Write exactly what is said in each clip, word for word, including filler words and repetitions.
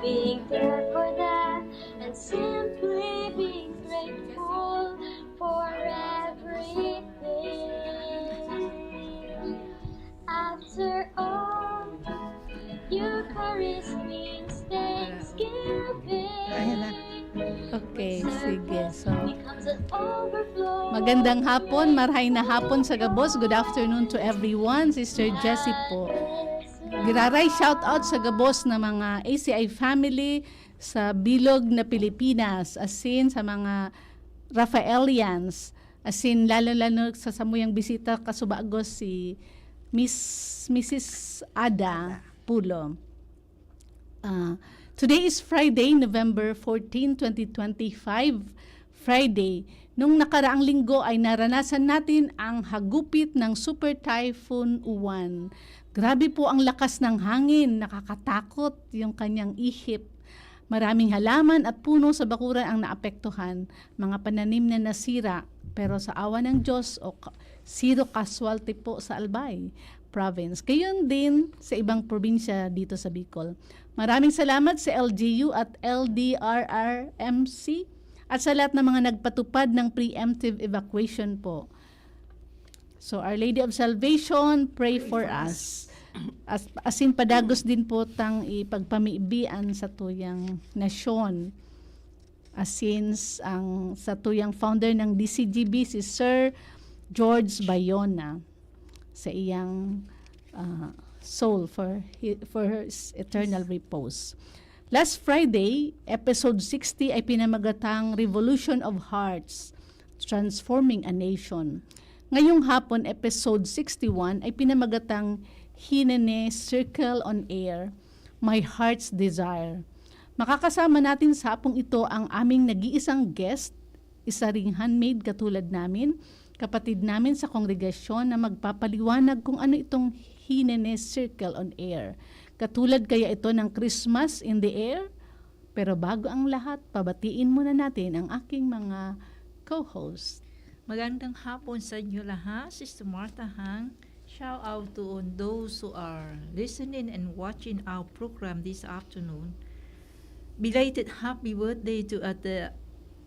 being there for them and simply being grateful for everything. After all, Eucharist means Thanksgiving. Ayan na. Okay, sige. So, Becomes an overflow. Magandang hapon, marhay na hapon sa gabos. Good afternoon to everyone. Sister Jessie po. Giraray shout out sa gabos na mga A C I family sa bilog na Pilipinas, asin sa mga Rafaelians, asin lalo-lalo sa samuyang bisita kasubagos si Miss Missus Ada Pulo. Ah, today is Friday, November fourteen, twenty twenty-five. Friday. Nung nakaraang linggo ay naranasan natin ang hagupit ng Super Typhoon Uwan. Grabe po ang lakas ng hangin, nakakatakot yung kanyang ihip. Maraming halaman at puno sa bakuran ang naapektuhan, mga pananim na nasira, pero sa awa ng Diyos o ka- zero casualty po sa Albay Province. Gayon din sa ibang probinsya dito sa Bicol. Maraming salamat sa L G U at L D R R M C at sa lahat ng mga nagpatupad ng preemptive evacuation po. So, Our Lady of Salvation, pray, for us. As, asin padagos din po tang ipagpamibian sa tuyang nasyon. Asin s- ang sa tuyang founder ng D C G B, si Sir George Bayona, sa iyang ah, soul for, hi- for her s- eternal repose. Last Friday, episode sixty ay pinamagatang Revolution of Hearts, Transforming a Nation. Ngayong hapon, episode sixty-one ay pinamagatang Hinene Circle on Air, My Heart's Desire. Makakasama natin sa hapong ito ang aming nag-iisang guest, isa ring handmaid katulad namin, kapatid namin sa kongregasyon na magpapaliwanag kung ano itong Hinene Circle on Air. Katulad kaya ito ng Christmas in the Air? Pero bago ang lahat, pabatiin muna natin ang aking mga co-host. Magandang hapon sa inyo lahat, Sister Martha Hang. Shout out to those who are listening and watching our program this afternoon. Belated happy birthday to Ate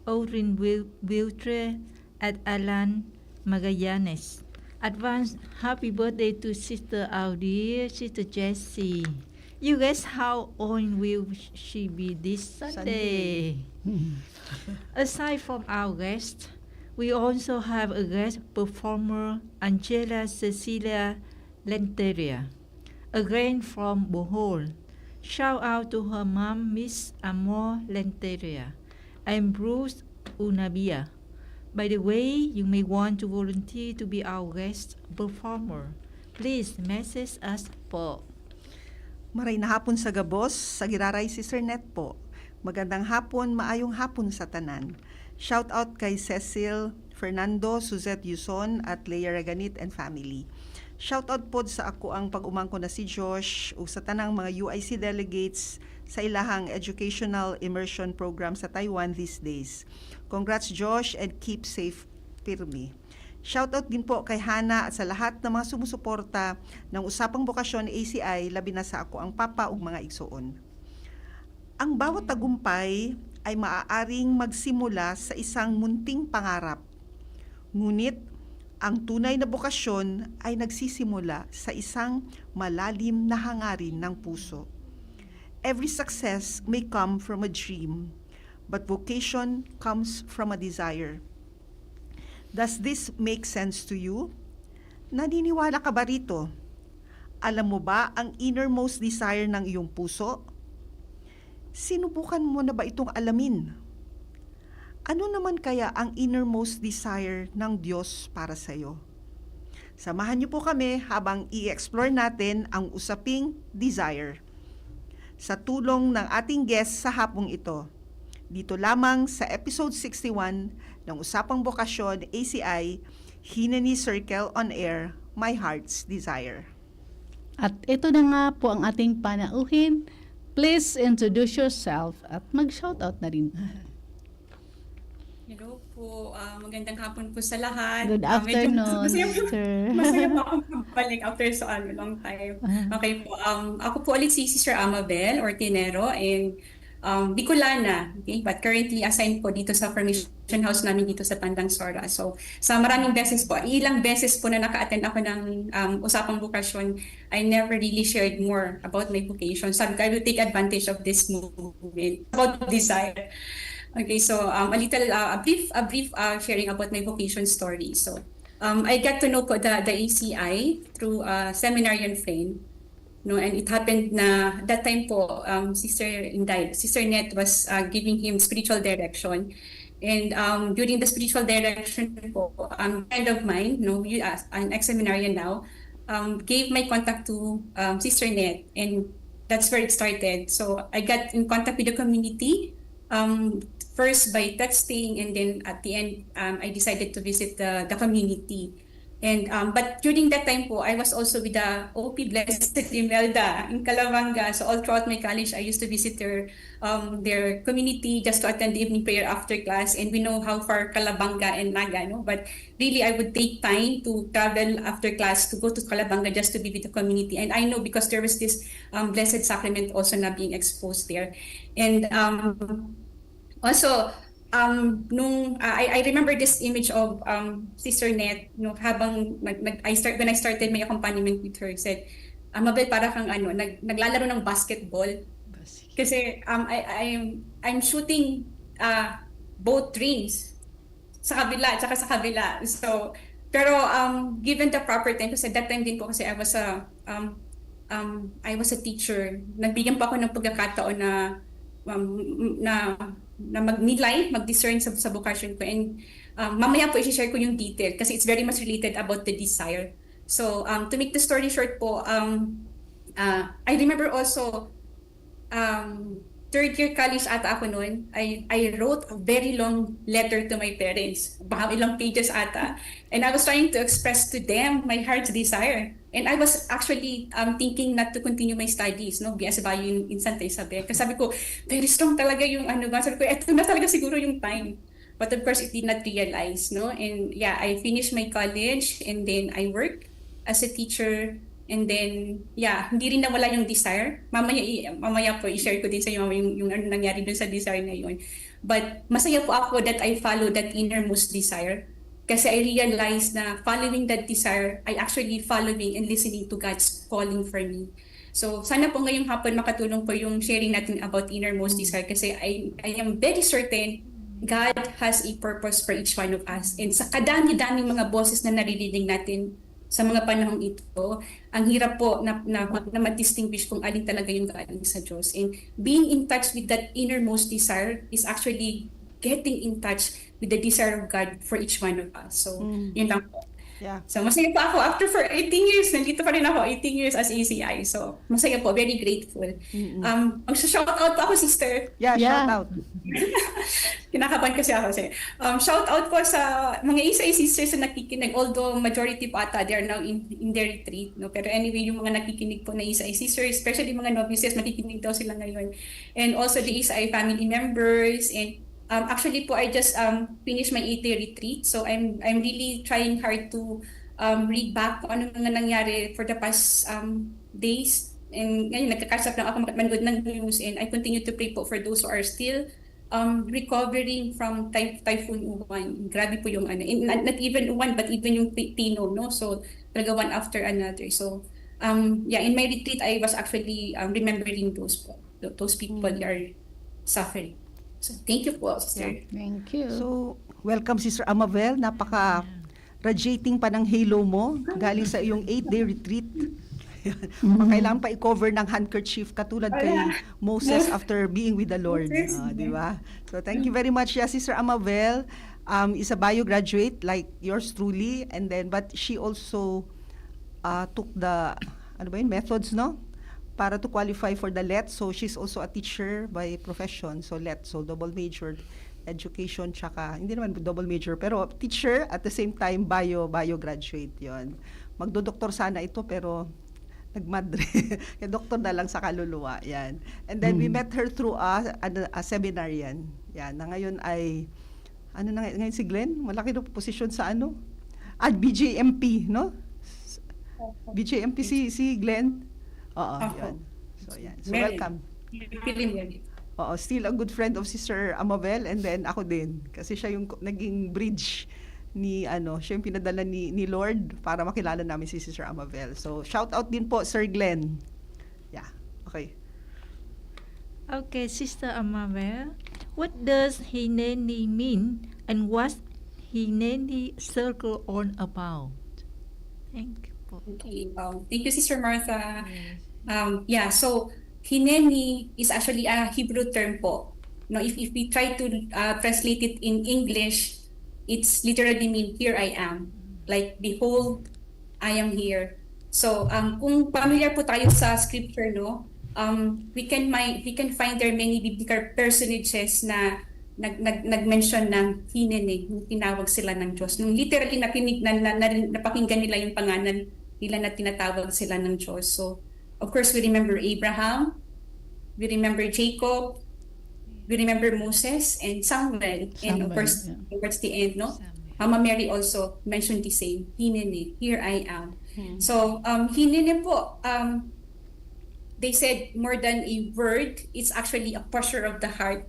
Audrey Wil- Wiltre at Alan Magallanes. Advance happy birthday to Sister Audrey, Sister Jessie. You guess how old will she be this Sunday? Aside from our guest, we also have a guest performer, Angela Cecilia Lenteria, again from Bohol. Shout out to her mom, Miss Amor Lenteria, and Bruce Unabia. By the way, you may want to volunteer to be our guest performer. Please message us po. Maray na hapon sa gabos, sa giraray si Sir Net po. Magandang hapon, maayong hapon sa tanan. Shout out kay Cecil, Fernando, Suzette Yuson, at Leia Raganit and family. Shout out pod sa ako ang pag-umangko na si Josh ug sa tanang mga U I C delegates sa ilahang educational immersion program sa Taiwan these days. Congrats Josh and keep safe pirmi. Shoutout din po kay Hana at sa lahat ng mga sumusuporta ng Usapang Bokasyon A C I, labi na sa ako ang papa ug mga igsoon. Ang bawat tagumpay ay maaaring magsimula sa isang munting pangarap. Ngunit, ang tunay na bokasyon ay nagsisimula sa isang malalim na hangarin ng puso. Every success may come from a dream, but vocation comes from a desire. Does this make sense to you? Naniniwala ka ba rito? Alam mo ba ang innermost desire ng iyong puso? Sinubukan mo na ba itong alamin? Ano naman kaya ang innermost desire ng Diyos para sa iyo? Samahan niyo po kami habang i-explore natin ang usaping desire sa tulong ng ating guest sa hapong ito. Dito lamang sa episode sixty-one ng Usapang Bokasyon A C I, Hineni Circle on Air, My Heart's Desire. At ito na nga po ang ating panauhin. Please introduce yourself at mag-shoutout na rin. Hello po, ah, magandang hapon po sa lahat. Good Ah, medyo afternoon, masaya, sister. Masaya po akong makabalik after so ano, long time. Ah. Okay po, um, ako po ulit si Sister Amabel Ortinero and um, Bicolana. Okay? But currently assigned po dito sa Formation House namin dito sa Tandang Sora. So, sa maraming beses po, ilang beses po na naka-attend ako ng um, Usapang Bukasyon, I never really shared more about my vocation. Sabi ko, I will take advantage of this moment about desire. Okay, so um, a little, uh, a brief, a brief uh, sharing about my vocation story. So, um, I got to know po the, the A C I through a seminarian friend. No, and it happened na that time po, um, Sister Inday, Sister Net was uh, giving him spiritual direction. And um, during the spiritual direction po, um, friend of mine, no, you, uh, an ex-seminarian now, um, gave my contact to um, Sister Net, and that's where it started. So I got in contact with the community, um, first by texting, and then at the end, um, I decided to visit the, the community. And um, but during that time po, I was also with the O P Blessed Imelda in Calabanga. So all throughout my college, I used to visit their um, their community just to attend the evening prayer after class. And we know how far Calabanga and Naga, no? But really, I would take time to travel after class to go to Calabanga just to be with the community. And I know because there was this um, Blessed Sacrament also na being exposed there. And um, also, um, nung uh, I, I remember this image of um, Sister Net, no, habang nag, nag, I start when I started my accompaniment with her, said, "Ah, Mabel, para kang ano, nag, naglalaro ng basketball." Kasi um, I, I'm, I'm shooting uh, both rings sa kabila at saka sa kabila. So, pero um, given the proper time, kasi that time din po kasi I was a um, um, I was a teacher. Nabigyan pa ako ng pagkakataon na um, na na magnilay, mag-discern sa, sa vocation ko. And um, mamaya po i-share ko yung detail kasi it's very much related about the desire. So, um, to make the story short po, um, uh, I remember also um, third year college ata ako noon, I, I wrote a very long letter to my parents. Baka ilang pages ata. And I was trying to express to them my heart's desire. And I was actually um, thinking not to continue my studies, no? B S Bio in, in Santa Isabel. Kasi sabi ko, very strong talaga yung ano ba? Sabi ko, eto na talaga siguro yung time. But of course, it did not realize, no? And yeah, I finished my college and then I work as a teacher. And then, yeah, hindi rin nawala yung desire. Mamaya, i- mamaya po, i-share ko din sa inyo yung, yung ano nangyari dun sa desire na yun. But masaya po ako that I follow that innermost desire. Kasi I realized na following that desire, I actually following and listening to God's calling for me. So, sana po ngayong hapon makatulong po yung sharing natin about innermost desire kasi I, I am very certain God has a purpose for each one of us. And sa kadami-daming mga boses na naririnig natin sa mga panahong ito, ang hirap po na, na, na ma-distinguish kung alin talaga yung galing sa Diyos. And being in touch with that innermost desire is actually getting in touch with the desire of God for each one of us. So, Mm. yun lang po. Yeah. So, masaya po ako. After for eighteen years, nandito pa rin ako, eighteen years as A C I. So, masaya po, very grateful. Mm-mm. Um, mag-shout out po ako, sister. Yeah, Yeah. shout out. Kinakabahan kasi ako kasi. Um, shout out po sa mga A C I sisters na nakikinig, although majority po ata they are now in, in their retreat, no? Pero anyway, yung mga nakikinig po na A C I sisters, especially mga novices, makikinig daw sila ngayon. And also the A C I family members. And um, actually po, I just um, finished my eight-day retreat. So I'm I'm really trying hard to um, read back kung ano mga nangyari for the past um, days. And ngayon, nagka-catch up lang ako manood ng news, and I continue to pray po for those who are still um, recovering from typh- Typhoon Uwan. Grabe po yung ano, in, not, not even Uwan, but even yung Ti- Tino, no? So, talaga one after another. So, um, yeah, in my retreat, I was actually um, remembering those po. Th- Those people Mm. are suffering. So, thank you po, sister. Thank you. So, welcome, Sister Amabel. Napaka radiating pa ng halo mo galing sa iyong eight-day retreat. Kailangan pa i-cover ng handkerchief katulad kay Wala. Moses Moses. After being with the Lord. Moses. Ah, di ba? So, thank you very much, yeah, Sister Amabel. Um, is a bio graduate like yours truly. And then, but she also uh, took the, ano ba yun, methods, no? Para to qualify for the let. So, she's also a teacher by profession. So, let. So, double major, education, tsaka, hindi naman double major, pero teacher, at the same time, bio, bio graduate yon. Magdodoktor sana ito, pero nagmadre. Kaya doktor na lang sa kaluluwa. Yan. And then, we Mm. met her through a, a, a seminarian. Yan. Na ngayon ay Ano na ngay-, ngayon si Glenn? Malaki na posisyon sa ano? At B J M P, no? B J M P si, si Glenn? Oo, Opo. Yun. So, yan. So, Meron. Welcome. Piling yan. Oo, still a good friend of Sister Amabel, and then ako din. Kasi siya yung ko- naging bridge ni, ano, siya yung pinadala ni, ni Lord para makilala namin si Sister Amabel. So, shout out din po, Sir Glenn. Yeah, okay. Okay, Sister Amabel, what does Hineni mean and what's Hineni Circle all about? Thank you po. Okay, um, thank you, Sister Martha. Yes. Um, yeah, so Hineni is actually a Hebrew term po. No, if, if we try to uh, translate it in English, it's literally mean, "Here I am." Like, "Behold, I am here." So, um, kung familiar po tayo sa scripture, no, um, we can my, we can find there many biblical personages na nag, nag, nag-mention ng Hineni, yung tinawag sila ng Diyos. Nung literally nakinig, na, na, na, napakinggan nila yung pangalan nila na tinatawag sila ng Diyos. So, of course, we remember Abraham, we remember Jacob, we remember Moses and Samuel, and of Samuel, course, yeah. Towards the end, no? Samuel. Mama Mary also mentioned the same, "Hineni, here I am." Hmm. So, um, Hineni po, um, they said more than a word, it's actually a posture of the heart.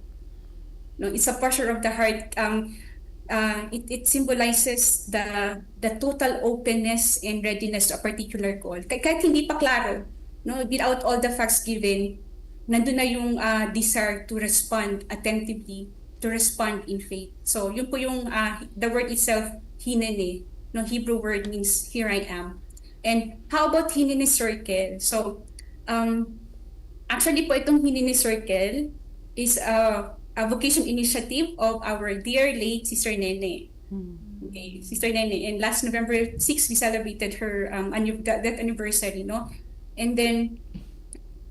No, it's a posture of the heart. Um, uh, it, it symbolizes the the total openness and readiness to a particular call. Kah-, kahit hindi pa klaro, no, without all the facts given, nandun na yung uh, desire to respond attentively, to respond in faith. So, yun po yung uh, the word itself, Hineni, no, Hebrew word means "Here I am." And how about Hineni Circle? So, um, actually po, itong Hineni Circle is a, a vocation initiative of our dear late Sister Nene. Hmm. Okay, Sister Nene. And last November six, we celebrated her um, anniv- that, that anniversary, no? And then,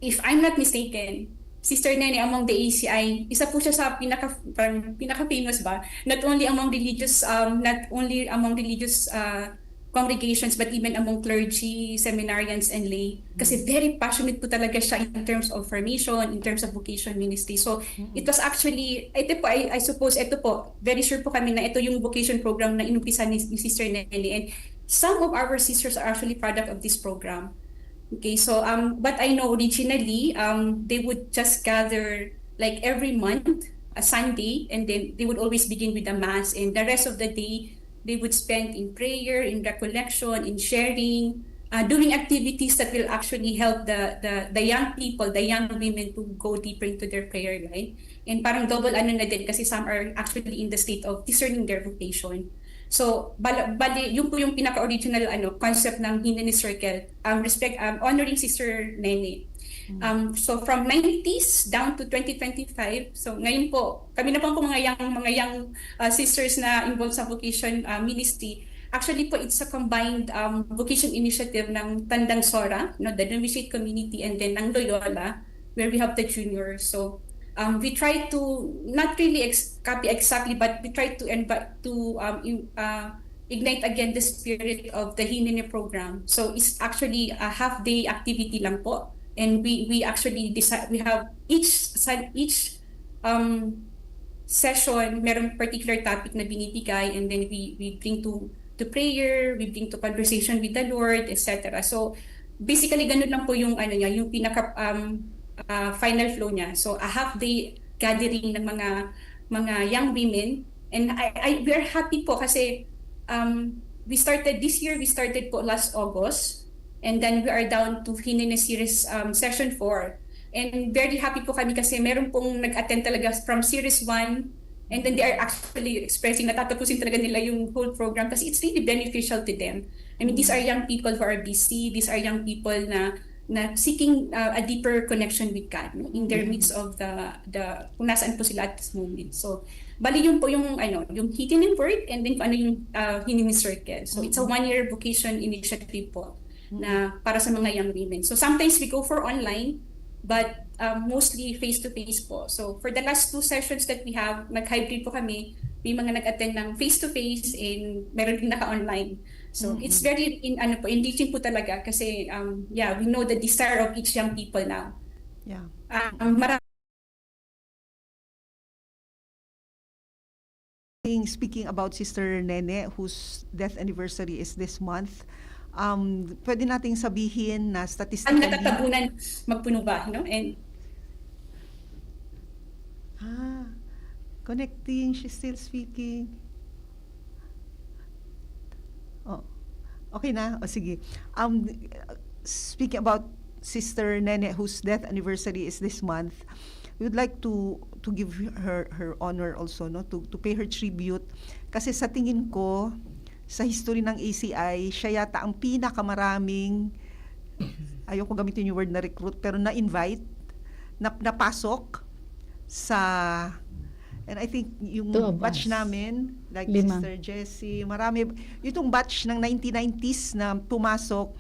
if I'm not mistaken, Sister Nene among the A C I, isa po siya sa pinaka parang pinaka-famous ba? Not only among religious um not only among religious uh, congregations, but even among clergy, seminarians and lay. Kasi very passionate po talaga siya in terms of formation, in terms of vocation ministry. So it was actually, ito po, I, I suppose, ito po, very sure po kami na ito yung vocation program na inumpisan ni, ni Sister Nene. And some of our sisters are actually product of this program. Okay, so um, what I know originally, um, they would just gather like every month, a Sunday, and then they would always begin with a mass, and the rest of the day they would spend in prayer, in recollection, in sharing, uh, doing activities that will actually help the, the the young people, the young women to go deeper into their prayer life. And parang double ano na din kasi some are actually in the state of discerning their vocation. So, bala, bali, yun po yung pinaka-original ano, concept ng Hineni Circle, um, respect, um, honoring Sister Nene. Um, so, from nineties down to twenty twenty-five, so ngayon po, kami na po ang mga young, mga young uh, sisters na involved sa vocation uh, ministry. Actually po, it's a combined um, vocation initiative ng Tandang Sora, no, the Novitiate Community, and then ng Loyola, where we have the juniors. So, um, we try to, not really ex- copy exactly, but we try to invite to um, in, uh, ignite again the spirit of the Hineni program. So it's actually a half day activity lang po. And we we actually decide, we have each sa each um session, merong particular topic na binibigay, and then we we bring to to prayer, we bring to conversation with the Lord, et cetera. So basically ganun lang po yung ano niya, yung pinaka um, uh, final flow niya. So a half day gathering ng mga mga young women, and I, I we are happy po kasi um, we started this year, we started po last August, and then we are down to Hinene Series um, Session four. And very happy po kami kasi meron pong nag-attend talaga from Series one, and then they are actually expressing na tatapusin talaga nila yung whole program kasi it's really beneficial to them. I mean, these are young people who are busy, these are young people na na seeking uh, a deeper connection with God, no, in their midst of the the kung nasaan po sila at this moment. So bali yun po yung ano, yung Hineni Word, and then kung ano yung uh, Hineni Circle. So it's a one year vocation initiative po na para sa mga young women. So sometimes we go for online, but um, mostly face to face po. So for the last two sessions that we have, nag-hybrid po kami. May mga nag-attend ng face to face and meron din naka-online. So it's very in ano po, enriching po talaga kasi um yeah, we know the desire of each young people now. Yeah. Um, mara- Speaking, speaking about Sister Nene, whose death anniversary is this month, um, pwede nating sabihin na Ang statistically, natatabunan magpuno ba, no? And ah, connecting, she's still speaking. Oh, okay na? O sige. Um, speaking about Sister Nene, whose death anniversary is this month, we would like to to give her her honor also, no, to to pay her tribute, kasi sa tingin ko, sa history ng A C I, siya yata ang pinakamaraming, ayoko gamitin yung word na recruit, pero na-invite, na napasok sa, and I think yung Two of batch us. Namin, like Lima. Sister Jessie, marami, itong batch ng nineteen nineties na pumasok,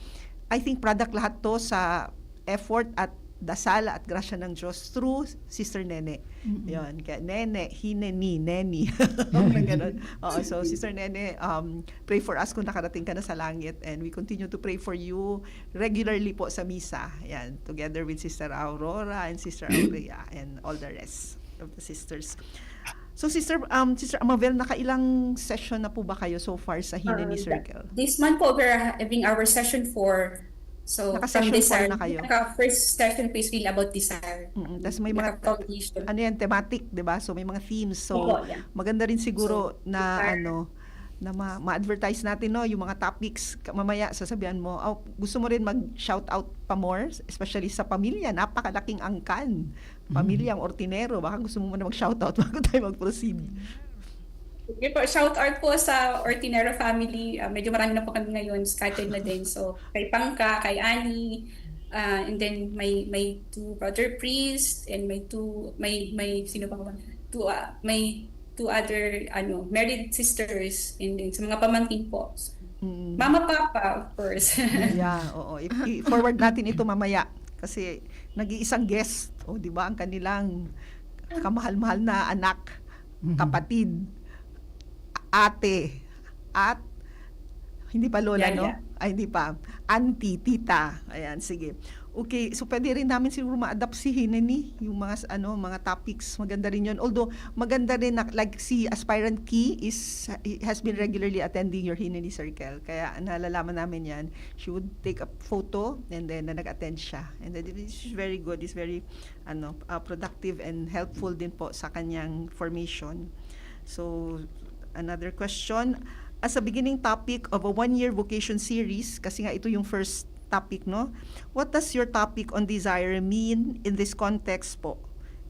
I think product lahat to sa effort at dasal at grasya ng Diyos through Sister Nene. Yon, kaya Nene, Hineni, Neni. Parang ganun. Oo, so Sister Nene, um, pray for us kung nakarating ka na sa langit, and we continue to pray for you regularly po sa misa. Yan, together with Sister Aurora and Sister Aurea and all the rest of the sisters. So Sister, um, Sister Amabel, nakailang session na po ba kayo so far sa Hineni Uh, Circle? This month po, we're having our session four. So, Naka-session from four desire, na kayo? Naka-first session po is really about desire. Mm, tas may mga, Naka-foundation. Ano yan, thematic, di ba? So may mga themes. So Opo, yeah. Maganda rin siguro So, na desire. Ano, na ma- ma-advertise natin, no, yung mga topics. Ka- mamaya sasabihan mo, oh, gusto mo rin mag-shout out pa more, especially sa pamilya, napakalaking angkan. Pamilyang Ortinero, baka gusto mo muna mag-shout out bago tayo mag-proceed. Okay po, shout out po sa Ortinero family. Ah, medyo marami na po kami ngayon, scattered na din. So, kay Pangka, kay Ani, ah, and then may may two brother priest and may two may may sino pa ba? Two ah, may two other ano, married sisters and then sa mga pamangkin po. Mm. Mama, papa, of course. Yeah, oo. I- i-forward natin ito mamaya kasi nag-iisang guest, o di ba, ang kanilang kamahal-mahal na anak, kapatid, ate, at hindi pa lola, Yeah, no? yeah. Ay, hindi pa. Auntie, tita. Ayan, sige. Okay, so pwede rin namin siguro ma-adapt si Hineni, yung mga s- ano, mga topics, maganda rin 'yon. Although maganda rin na, like, si Aspirant Key is has been regularly attending your Hineni Circle. Kaya nalalaman namin 'yan. She would take a photo and then na nag-attend siya. And then it's very good, it's very ano, uh, productive and helpful din po sa kanyang formation. So another question, as a beginning topic of a one-year vocation series, kasi nga ito yung first topic, no? What does your topic on desire mean in this context po?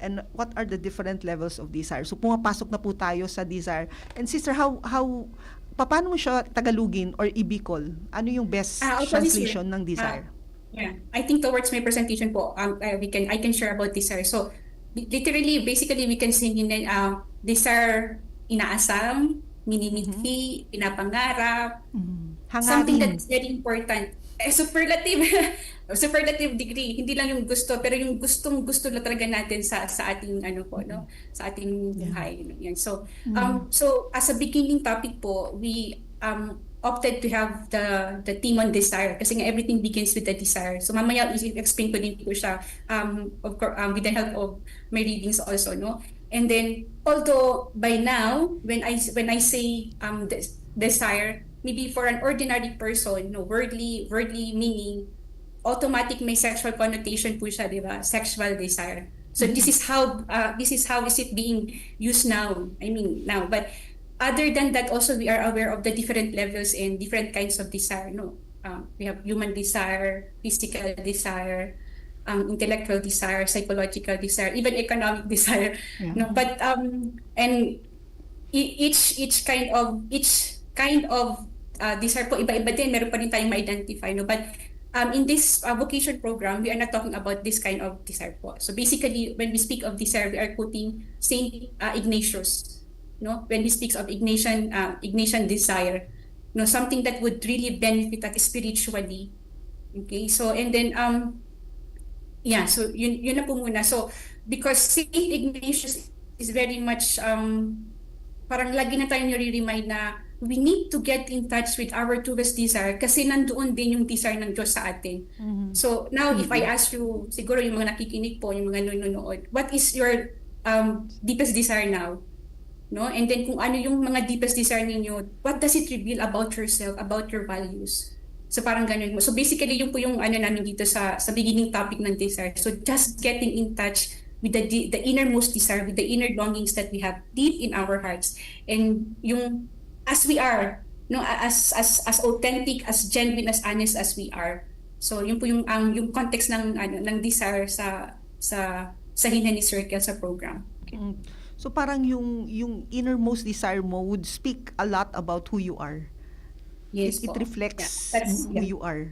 And what are the different levels of desire? So pumapasok na po tayo sa desire. And sister, how how paano mo siya Tagalogin or i-Bicol? Ano yung best Ah, actually, sir, translation ng desire? Yeah, I think towards my presentation po, um, uh, we can I can share about desire. So, li- literally, basically, we can say uh, desire inaasam, minimithi, pinapangarap, something Hangarin. That's very important. Eh, superlative, superlative degree. Hindi lang yung gusto, pero yung gustong gusto na talaga natin sa sa ating ano po, no, sa ating buhay. Yan. So, um, so as a beginning topic po, we um opted to have the the theme on desire kasi nga everything begins with the desire. So mamaya i-explain ko din po siya um of course um, with the help of my readings also, no. And then although by now when I when I say um des- desire, maybe for an ordinary person, no, worldly worldly meaning, automatic may sexual connotation po siya, di ba? Sexual desire. So this is how uh, this is how is it being used now. I mean now, but other than that, also we are aware of the different levels and different kinds of desire. No, um, we have human desire, physical desire, um, intellectual desire, psychological desire, even economic desire. Yeah. No, but um, and e- each each kind of each kind of uh, desire po iba-iba din, meron pa rin tayong ma-identify, no? But um, in this uh, vocation program, we are not talking about this kind of desire po. So basically, when we speak of desire, we are quoting Saint uh, Ignatius, no? When he speaks of Ignatian uh, Ignatian desire, no, something that would really benefit us spiritually. Okay, so and then um yeah, so yun yun na po muna. So because Saint Ignatius is very much um parang lagi na tayo nire-remind na we need to get in touch with our truest desire kasi nandoon din yung desire ng Diyos sa atin. So now if I ask you, siguro yung mga nakikinig po, yung mga nanonood, what is your um deepest desire now? no? And then kung ano yung mga deepest desire ninyo, what does it reveal about yourself, about your values? So parang ganun mo. So basically, yun po yung ano namin dito sa, sa beginning topic ng desire. So just getting in touch with the de- the innermost desire, with the inner longings that we have deep in our hearts. And yung as we are, no, as as as authentic, as genuine, as honest as we are. So yun po yung ang yung context ng ano ng desire sa sa sa Hinani Circle sa program. Mm. So parang yung yung innermost desire mo would speak a lot about who you are. Yes it, it po. reflects Yeah, that's- who you are.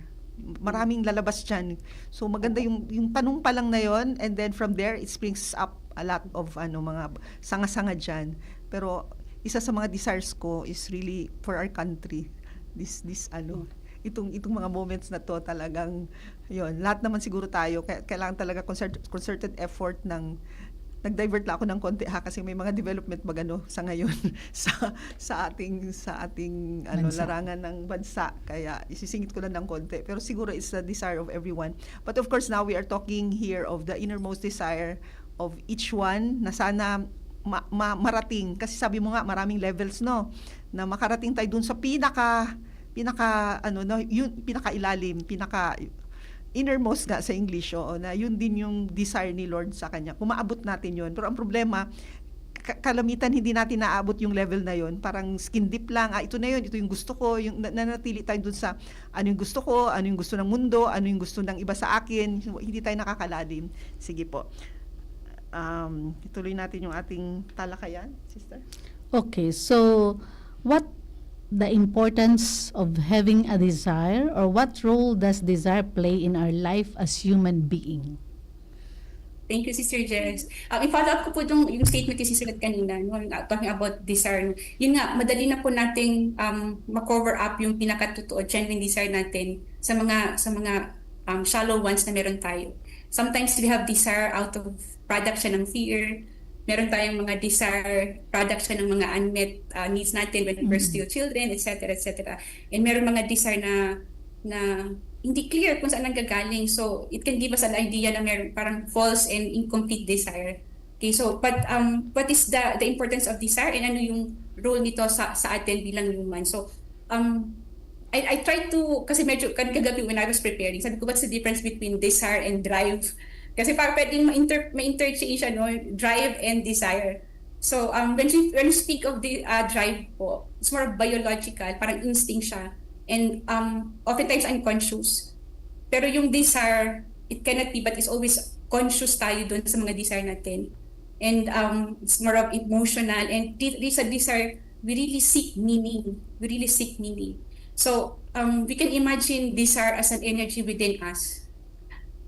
Maraming lalabas diyan. So maganda yung yung tanong pa lang na yon, and then from there it springs up a lot of ano mga sanga-sanga diyan. Pero isa sa mga desires ko is really for our country. This this ano itong itong mga moments na to talagang yon lahat naman siguro tayo kaya kailangan talaga concert, concerted effort ng nag-divert lang ako ng konti ha kasi may mga development magano sa ngayon sa sa ating sa ating ano Bansa. larangan ng bansa kaya isisingit ko lang ng konti pero siguro it's the desire of everyone but of course now we are talking here of the innermost desire of each one na sana ma- ma- marating kasi sabi mo nga maraming levels no na makarating tayo dun sa pinaka pinaka ano no yun pinaka ilalim pinaka innermost nga sa English oo na yun din yung desire ni Lord sa kanya kung maabot natin yun pero ang problema ka- kalamitan hindi natin naabot yung level na yon parang skin deep lang ah ito na yun ito yung gusto ko yung na- nanatili tayo dun sa ano yung gusto ko ano yung gusto ng mundo ano yung gusto ng iba sa akin hindi tayo nakakalalim sige po um ituloy natin yung ating talakayan sister Okay, so what the importance of having a desire, or what role does desire play in our life as human being? Thank you, Sister Jess. Uh, i-follow up ko po yung, yung statement ni Sister Led kanina, no, uh, talking about desire. No? Yun nga, madali na po nating um, ma-cover up yung pinakatotoo, genuine desire natin sa mga sa mga um, shallow ones na meron tayo. Sometimes we have desire out of product siya ng fear. Meron tayong mga desire, product siya ng mga unmet uh, needs natin when we're still children, et cetera, et cetera. And meron mga desire na na hindi clear kung saan nanggagaling. So, it can give us an idea na meron parang false and incomplete desire. Okay, so but um what is the the importance of desire and ano yung role nito sa sa atin bilang human? So, um I I try to kasi medyo kan kagabi when I was preparing, sabi ko what's the difference between desire and drive? Kasi parang pwedeng ma-inter ma-interchange ano, drive and desire. So um when we when we speak of the uh, drive po, it's more of biological, parang instinct siya. And um oftentimes unconscious. Pero yung desire, it cannot be but it's always conscious tayo doon sa mga desire natin. And um it's more of emotional and di, di sa desire we really seek meaning. We really seek meaning. So um we can imagine desire as an energy within us.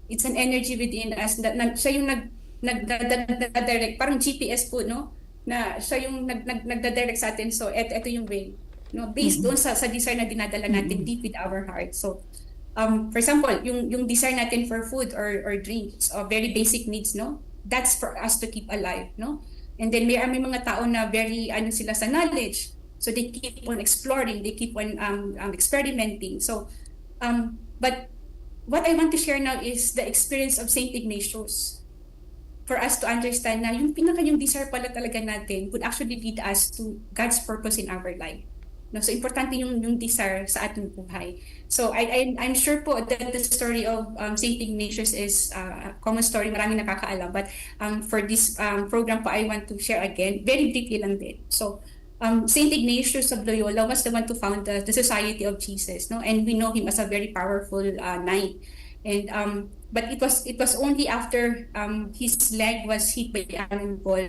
It's an energy within us that, na, siya yung nag nag nagda-direct parang G P S po no na siya yung nag, nag nagda-direct sa atin so et, eto yung way no based doon sa sa desire na dinadala natin deep with our heart so um for example yung yung desire natin for food or or drinks or very basic needs no that's for us to keep alive no and then may may mga tao na very ano sila sa knowledge so they keep on exploring they keep on um, um experimenting so um but what I want to share now is the experience of Saint Ignatius for us to understand na yung pinaka yung desire pala talaga natin could actually lead us to God's purpose in our life. No, so importante yung yung desire sa ating buhay. So I I'm, I'm sure po that the story of um, Saint Ignatius is uh, a common story, maraming nakakaalam, but um, for this um, program po I want to share again, very briefly lang din. So um, Saint Ignatius of Loyola was the one to found the, the Society of Jesus, no? And we know him as a very powerful uh, knight. And um, but it was it was only after um, his leg was hit by an iron ball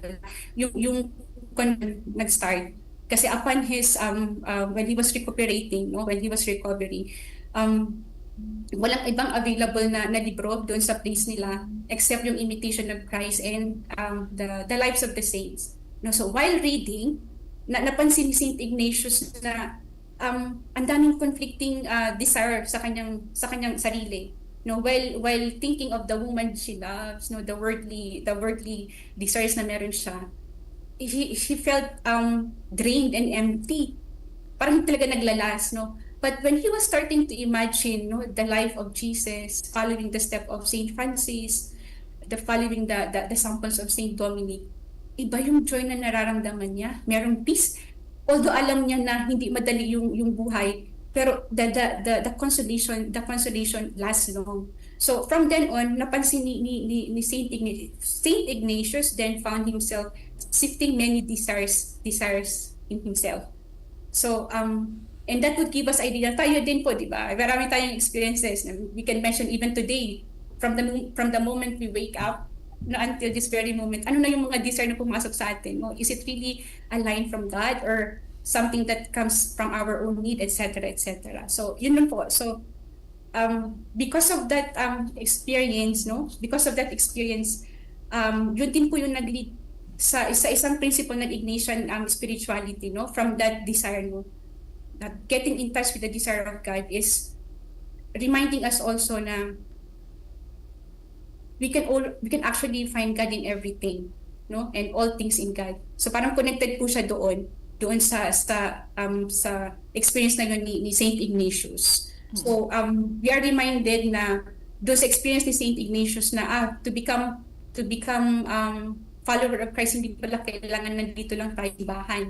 yung yung kon nag-start. Kasi upon his um uh, when he was recuperating, no, when he was recovering, um walang ibang available na na libro doon sa place nila except yung Imitation of Christ and um the the Lives of the Saints. No, so while reading, na napansin ni Saint Ignatius na um ang daming conflicting uh, desire sa kanyang sa kanyang sarili no while while thinking of the woman she loves no the worldly the worldly desires na meron siya he he felt um drained and empty parang talaga naglalas no but when he was starting to imagine no the life of Jesus following the step of Saint Francis the following the the, the samples of Saint Dominic iba yung joy na nararamdaman niya. Merong peace. Although alam niya na hindi madali yung, yung buhay, pero the, the, the, the consolation, the consolation lasts long. So from then on, napansin ni, ni, ni, ni Saint Ign-, Saint Ignatius then found himself shifting many desires, desires in himself. So, um, and that would give us idea. Tayo din po, di ba? Marami tayong experiences. We can mention even today, from the mo-, from the moment we wake up, na until this very moment, ano na yung mga desire na pumasok sa atin? No? Is it really a line from God or something that comes from our own need, et cetera, et cetera? So, yun lang po. So, um, because of that, um, experience, no? Because of that experience, um, yun din po yung nag-lead sa, sa isang principle ng Ignatian, um, spirituality, no? From that desire, no? That getting in touch with the desire of God is reminding us also na we can all, we can actually find God in everything, no? And all things in God. So parang connected po siya doon, doon sa, sa, um, sa experience na yun ni, ni Saint Ignatius. So, um, we are reminded na doon sa experience ni Saint Ignatius na, ah, to become, to become, um, follower of Christ, hindi pala kailangan nandito lang tayo sa simbahan.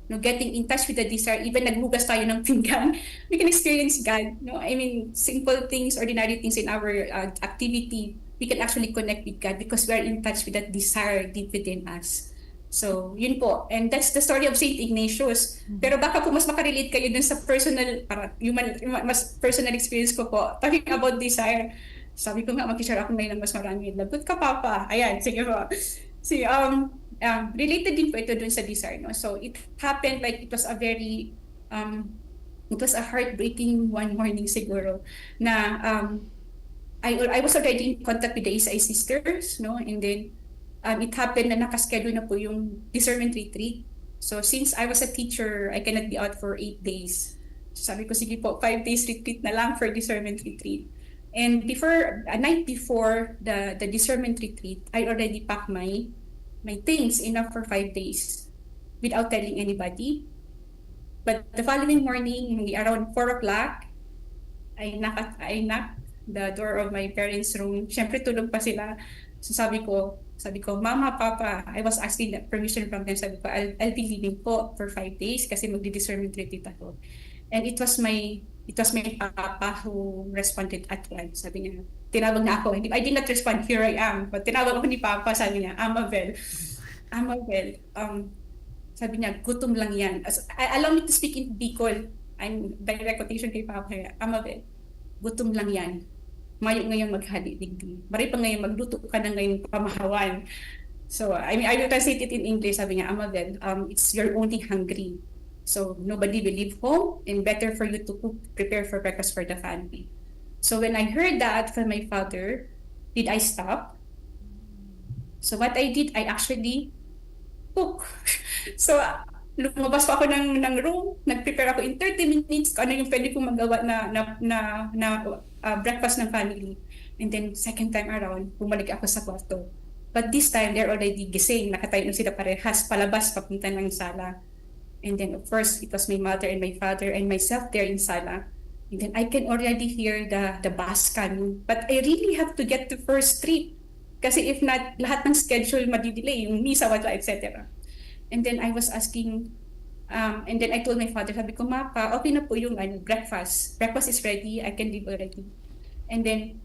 No, getting in touch with the desire, even naghugas tayo ng pinggan, we can experience God. No, I mean, simple things, ordinary things in our, uh, activity, we can actually connect with God because we are in touch with that desire deep within us. So, yun po. And that's the story of Saint Ignatius. Pero baka po mas makarelate kayo dun sa personal, para, human, mas personal experience ko po. Talking about desire, sabi ko nga, mag-share ako ngayon ng mas marami. Lagot ka, Papa. Ayan, sige po. Si, um, um, related din po ito dun sa desire, no? So, it happened like it was a very, um, it was a heartbreaking one morning siguro na, um, I, I was already in contact with the S I sisters, no? And then, um, it happened na nakaschedule na po yung discernment retreat. So, since I was a teacher, I cannot be out for eight days. So, sabi ko, sige po, five days retreat na lang for discernment retreat. And before, a night before the, the discernment retreat, I already packed my, my things enough for five days without telling anybody. But the following morning, mga around four o'clock, I knock at, I knock the door of my parents' room. Siyempre, tulog pa sila. So sabi ko, sabi ko, "Mama, Papa," I was asking the permission from them. Sabi ko, "I'll, I'll be leaving po for five days kasi magdi-discernment retreat ako." And it was my, it was my papa who responded at once. Sabi niya, tinawag na ako. Hindi, I did not respond, "Here I am." But tinawag ako ni Papa, sabi niya, "Amabel, Amabel, um, sabi niya, "Gutom lang yan." As, I, allow me to speak in Bicol. I'm direct quotation kay Papa. "Amabel, gutom lang yan. Mayo ngayon maghali digdi. Maray pa ngayon magluto ka na ngayon pamahawan." So, I mean, I will translate it in English. Sabi niya, "Amabel, um, it's, you're only hungry. So, nobody will leave home and better for you to cook, prepare for breakfast for the family." So, when I heard that from my father, did I stop? So, what I did, I actually cook. So, lumabas pa ako ng, ng room, nag-prepare ako in thirty minutes kung ano yung pwede kong magawa na, na, na, na, ah, breakfast ng family. And then, second time around, bumalik ako sa kwarto. But this time, they're already gising. Nakatayo na sila parehas, palabas, papunta ng sala. And then, of course, it was my mother and my father and myself there in sala. And then, I can already hear the, the bus coming. But I really have to get to first trip. Kasi if not, lahat ng schedule madidelay, yung misa, wala, et cetera. And then, I was asking, um, and then I told my father, sabi ko, "Mapa, okay na po yung, ano, breakfast. Breakfast is ready. I can leave already." And then,